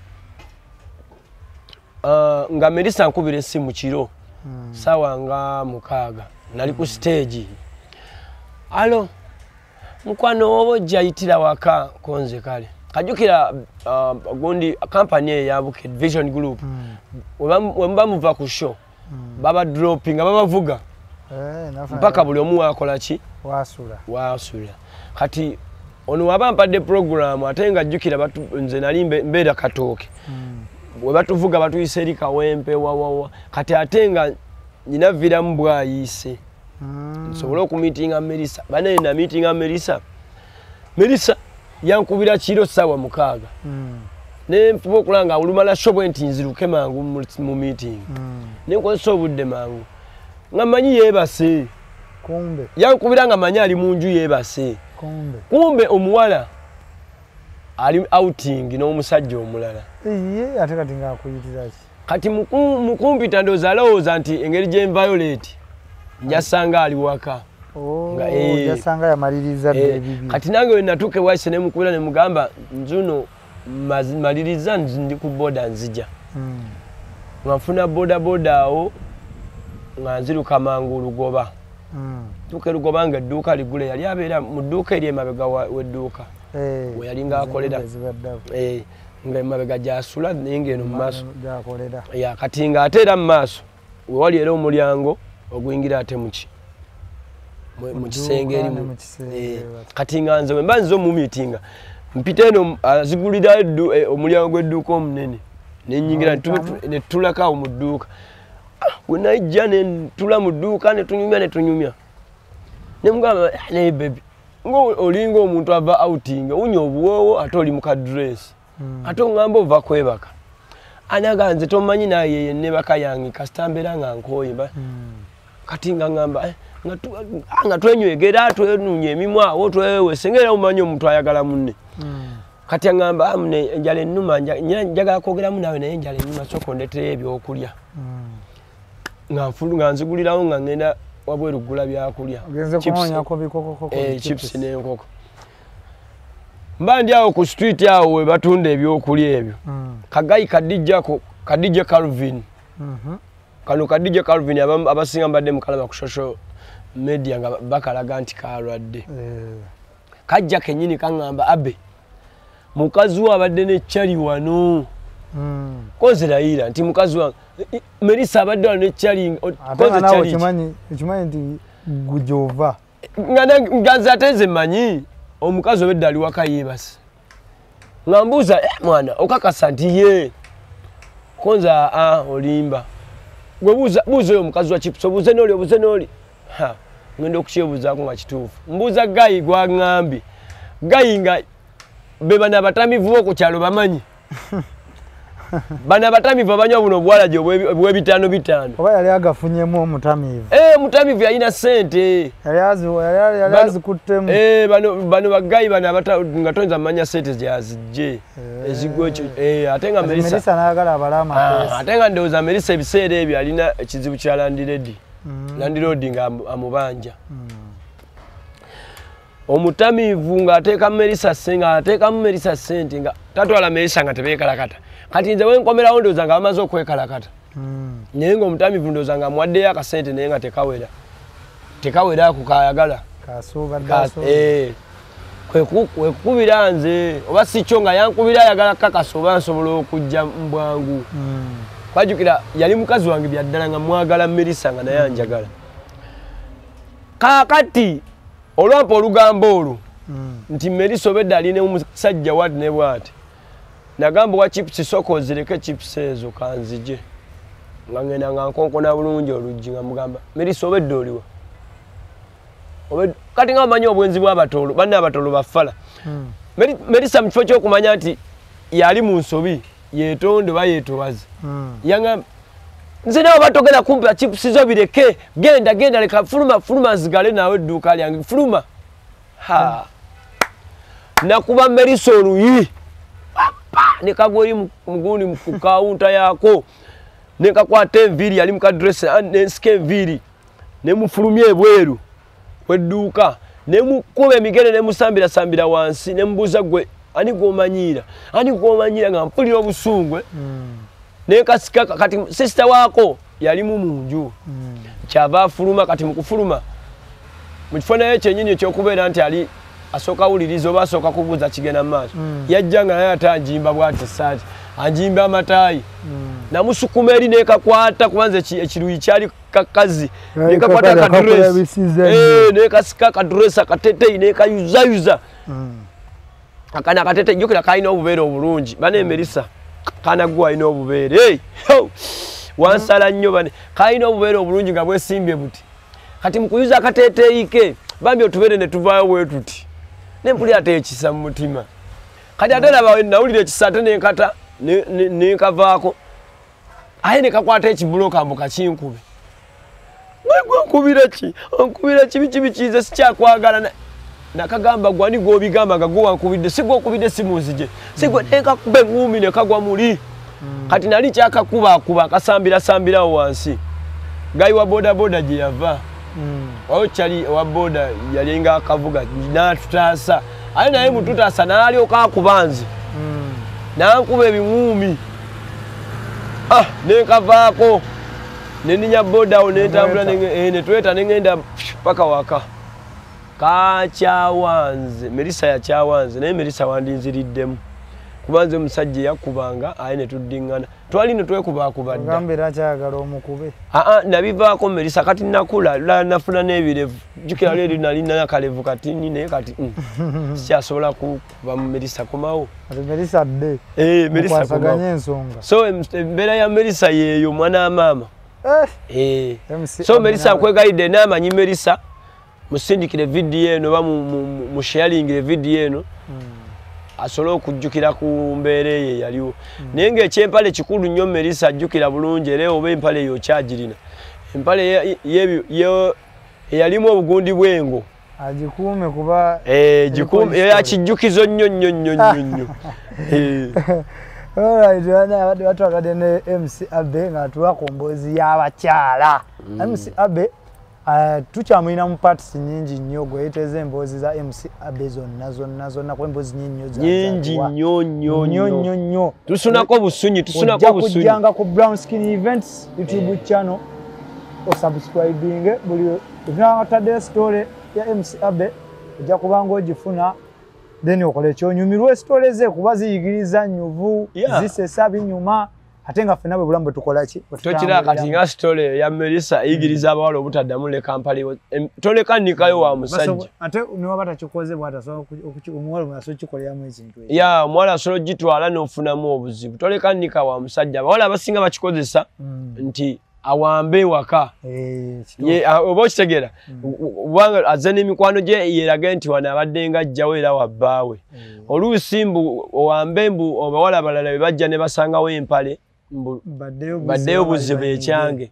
nga Melissa nkubira essimu kiro 6:00 nali ku stage. Alo mukwano oba ojja ayitira waka konze kale. Kajjukira gundi kampani eyo ya Bukedde Vision Group, we muba muva ku show baba dropping babavuga mpaka buli omu wakola ki wasula. Kati ono waba mpadde program ate nga jjukira nze nali mbeera Katooke, we batuvuga batuyise eri Kawempe wawawa. Kati ate nga nyina viramu bwayiise nsobole okumiitinga Melissa. Banaye namiitinga Melissa, Melissa yankubira kiro 6:00 ne nfuba okulaba nga olumala show bwe nti nziruke mangu mu meeting, ne nkozesa obudde mangu nga mmanyi yeebase. Kumbe yankubira nga mmanyi ali mu nju yeebase. Kumbe omuwala ali outing n'omusajja omulala. Iye ate kati ng'akuyitira ki? Kati mukumpita ndowooza alowooza nti engeri gye nviolate njasanga ali waka. Njasanga yamaliriza dda ebibi. Kati nange we natuuka ewaise ne mukubira ne mugamba nzuno maliriza ndi ku boda nzija. Nga nfuna boda boda awo nga nziruka mangu Lugoba. Tuuka Lugoba nga edduuka ligule, yali abeera mu dduuka eri emabega w'edduuka we yali ng'akolera. Nga emabega gy'asula naye ng'eno mu maaso kati ng'ate era mu maaso we wali era omulyango oguyingira ate muki mu kisenge erimu. Kati nga nze we mba nze omumiitinga mpita eno azigulira omulyango gw'edduuka omunene nenyingira ne tutulako awo mu dduuka. We najja ne ntula mu dduuka ne tunyumya ne mugamba naye baby ng'olinga omuntu ava outing owunya obuwoowo ate oli mu ka dress ate oŋŋamba ova kwebaka. Anaga nze tomanyi naye yennebaka yange kasita mbeera nga nkooye. Kati nga ŋŋamba nga twenywegera twenuunya emimwa awo twewese ng'era omanyi omuntu ayagala munne. Kati aŋŋamba mune enjala ennuma njagala kwogeramu naawe naye enjala ennuma sooka ondeetereyo ebyokulya. Nga nzigulirawo nga ŋŋenda wabweru kugula byakulya. Chips n'enkoko. Mba ndi awo ku street awo we batunda ebyokulya ebyo. Kagayi kadijjako Kadijja Calvin. Kano Kadijja Calvin abasinga mbadde mukalaba ku social media nga bakalaga nti kalwadde. Kajja kennyini kaŋŋamba Abe mukazi wo abadde ne Charlie wano. Koze layira nti mukazi wange Melissa abadde wano ne Charlie. Koze Charlie okimanyi nti gujova nga nze ate nze mmanyi omukazi obedde ali waka yeebase. Nga mbuuza mwana okakasa nti ye konza olimba gwe buuza oyo omukazi wa chips obuuze n'oli obuuze n'oli. Ha, ngenda okukyebuuzaako nga kituufu. Mbuuza Gayi gwaŋŋambye. Gayi nga be bano abatamiivu b'oku kyalo bamanyi. Bano abatamiivu abanywa buno obuwalagi obw'ebitaano bitaano. Oba yali agafunyemu omutamiivu. Omutamiivu yalina ssente. Yali azikuttemu. Bano bagayi bano nga toyinza mmanya ssente gyazijje. Ezigwa ekyo. Ate nga Melissa n'ayagala abale amapeesa. Ate nga ndowooza Melissa ebiseera ebyo alina ekizibu kya landlady. Landlord nga amubanja. Omutamiivu ng'ateekamu Melissa ssente nga tatwala Melissa nga tebeekalakata. Kati nze wenkomerawo ndowooza nga bamaze okwekalakata. Naye ng'omutamiivu ndowooza nga amuwaddeyo akasente naye nga tekawera. Tekawera ako kayagala. Kwekukubira nze oba si kyo nga yankubira ayagala kakasa oba nsobola okujja mu bwangu. Kwajjukira yali mukazi wange bya ddala nga mwagala Melissa nga naye anjagala. Kaakati olwampa olugambo olwo nti Melissa obedde alina omusajja wati ne bw'ati. Nagamba wa chips soko ozireke chips ezo kanzije. Nga ngenda nga nkonkona bulungi oluggi nga mugamba Melissa obedde oliwa. Kati nga omanyi obwenzi bw'abatolo, banne abatolo bafala. Melissa mu kifo ky'okumanya nti yali mu nsobi yeetonde oba yeetowaze. Yangamba nze nawe batogera kumpa chips zo bireke, genda genda leka fuluma fuluma nzigale naawe edduuka lyange fuluma. Ha. Nakuba Melissa oluyi. Nekagwa eri mugundi mu kawunta yaako. Nekakwata enviiri yali mu kadress nensika enviiri nemufulumya ebweru w'edduuka nemukuba emigere nemusambirasambira wansi nemubuuza gwe ani gw'omanyiira ani gw'omanyiira nga mpulira obusungu. Nekasika kati sisita waako yalimu mu nju. Kyava afuluma kati mu kufuluma mu kifo naye kyennyini ekyokubeera nti ali asooka awuliriza oba asooka kubuuza kigenda mu maaso. Yajja nga naye ate anjimba bw'ati essaati anjimba amataayi. Namusukuma eri nekakwata kubanza ekiruyi kyali kakazi nekakwata akadress nekasika akadress akateteeyi nekayuzayuza. Akana akateteeyi jjukira kalina obubeere obulungi bane Melissa kana gwe alina obubeere wansala nnyo bane kalina obubeere obulungi nga bwesimbye buti. Kati mu kuyuza akateteeyi ke bambi otubeere ne tuvaayo bwe tuti ne mpulira ate ekisa mu mutima. Kati ate laba nawulira ekisa ate nenkata nenkavaako aye nekakwata ekibuloka mbu kakinkube. Gwe nkubira ki? Onkubira kibi kibi kize sikyakwagala. Nakagamba gwe ani gw'obigamba nga gwe wankubidde si gwe okubidde si munzije. Si gwe nekakuba enguumi nekagwa muli. Kati nali kyakakubaakuba akasambirasambirawo wansi. Gayi wa bodaboda gye yava. Wawo kyali owa boda yalinga akavuga n'atutaasa. Aye naye mututaasa n'alyoka akuba nze. N'ankuba ebiŋuumi. Nenkavaako neninya boda awo nentambula netweta nengenda paka waka. Kakyawanze Melissa yakyawanze naye Melissa wandinziriddemu. Kuba nze omusajja eyakubanga aye ne tuddiŋŋana. Twali ne twekubaakuba dda. Ogamba era akyayagala omukube. Nabivaako Melissa kati nakula nafuna n'ebirevu. Jjukira leero nali nnina akalevu katini naye kati sikyasobola kuba mu Melissa komawo. Kati Melissa dde. Melissa komawo. Ensonga. So embeera ya Melissa yeeyo mwana wa maama. So Melissa nkwegayidde n'amanyi Melissa musindikire vidiyo eno oba musharingire vidiyo eno. Asobole okujjukira ku mbeera eyo eyaliwo. Naye ng'ekyempale kikulu nnyo Melissa ajjukira bulungi era oba empale eyo okyagirina. Empale eyalimu obugundi bw'engo. Agikuume kuba yakijjukizo nnyo nnyo nnyo nnyo nnyo. Alright, abadde batwagadde ne MC Abe nga tuwa ku mboozi y'abakyala. MC Abe Tukyamulina mu parts nyingi nnyo, gweyeteze emboozi za MC Abe zonna zonna zonna, kuba emboozi nyingi nnyo nyingi nnyo nnyo nnyo nnyo nnyo. Tusunako busunyi, tusunako Ojja busunyi. kujjanga ku Brown Skin Events YouTube channel, osubscribinge, buli tunataddeyo story ya MC Abe ojja kubanga ogifuna, then okole ekyonyumirwa story ze, kuba ziyigiriza, nyuvu, zisesa, binyuma, ate nga ffenna bwe bulamu bwe tukola ki, bwe Tokira kati nga story ya Melissa eyigiriza abawala obutaddamu leka mpale, toleka nnikayo wa musajja. Ate niwaba takikoze bw'ati, asobola omuwala omulala asobola okukikoleramu ekintu ekyo. Ya, omuwala asobola ogitwala n'ofunamu obuzibu. Toleka nnika wa musajja. Abawala abasinga bakikozesa nti awambe ewaka. Kituufu. Oba okitegeera, kubanga azze n'emikwano gye yerage nti wano abadde nga ajjawo era wa bbaawe. Oluusi mbu owambe, mbu abawala abalala be bajja ne basangawo empale, mbu baddeyo baddeyo buzibu buzibu bali ekyange.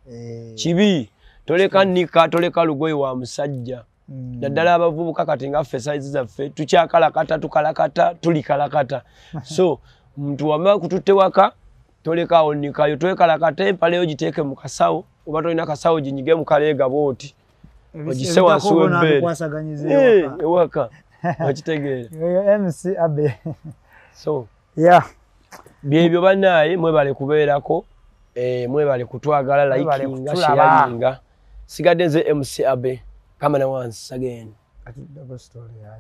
Kibi. Toleka nnika, toleka lugoye wa musajja. Naddala abavubuka kati nga ffe sayizi zaffe tukyakalakata, tukalakata, tulikalakata. So muntu wama kututte waka, tolekaawo nnikayo, twekalakata, empale yo giteeke mu kasawo, oba tolina kasawo ginyige mu kaleega bw'oti. Ogisse wansi Ebitako w'ebbeere. n'abikwasaganyiza ewaka. Ewaka. Okitegeera. Oyo MC Abe. So, byebyo bannaaye, mwebale kubeerako, mwebale kutwagala, Mwebale likinga, kutulaba. sharinga. Sigadde nze MC Abe, Kamana once again. Ati double story yaki.